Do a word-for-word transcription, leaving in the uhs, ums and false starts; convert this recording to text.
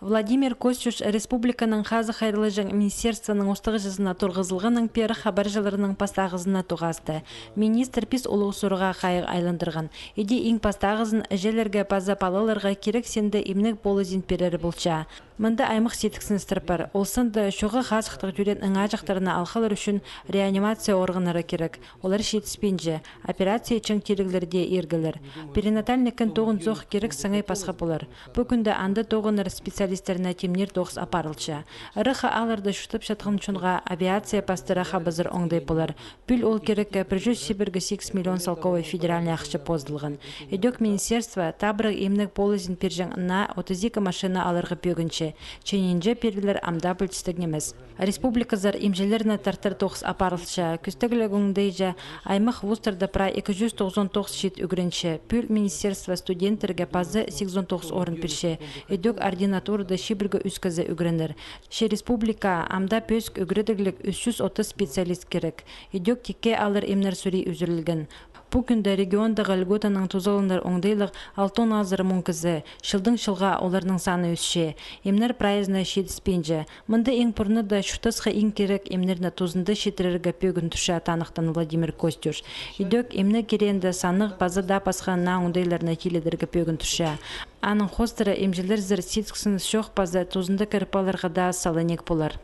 Владимир Костюш республиканың хазых хайраллаҷаң министерствоның устағҷызына турғызылғаннаң пеер хабарҷыларнаң пастағызына тоғасты. Министр пис улуғ сурығға хайығ айландырған. Иди иң пастағызын іҷелерге паза палаларға кирек синде имнег полызин пирер полча. Мында аймах сидіксіністер пар. Ол санда чоғы хазыхтығ тӧреен аңаҷахтарны алхалар ӱчӱн реанимация органнары кирек. Олар читіспинче. Операция чаң тиріглерде иргілер. Перинатальный кін тоғынзох, кирек саңай пасха полар. Пу кӱнде анда тоғынар специалистерні тимнир тоғыс апарылча. Ырахха аалларда чуртапчатхан чонға авиация пастыра хабазар оңдай полар. Пӱӱл ол кирекке пір чӱс чибіргі сигіс миллион салковай федеральный ахча позылған. Идӧк министерство табырах имнег полызин пирҷең наа отыс ікі машина аларға пӧгінче. Чынинҷе пирілер ам даа пілдістіг нимес. Республиказар имҷілерні тартар тоғыс апарылча. Кӱстігліг оңдайҷа аймах вузтарда прай ікі чӱс тоғызон тоғыс чиит ӱгренче. Пӱӱл министерство студенттерге паза сигізон тоғыс орын пирче. Идӧк ординатурада чибіргі ӱс кізі ӱгренер. Че республикаа ам даа пӧзік ӱгредігліг ӱс чӱс отыс специалист кирек. Идӧк тикке алар имнер сурии ӱзӱрілген. Пу кӱнде региондағы льготанаң тузаланар оңдайлығ алты он азыра муң кізі, чылдаң чылға оларның саны ӧсче. Имнер прайзына читіспинче. Мында иң пурнада чуртасха иң кирек имнерні тузында читірерге пӧгін турча, таныхтаан Владимир Костюш. Идӧк имнег кирегінде саннығ паза даа пасха наа оңдайларны тиледерге пӧгін турча. Аның хоостыра имҷілерзер сидіксініс чох паза тузында кіріп аларға даа сала ниик полар.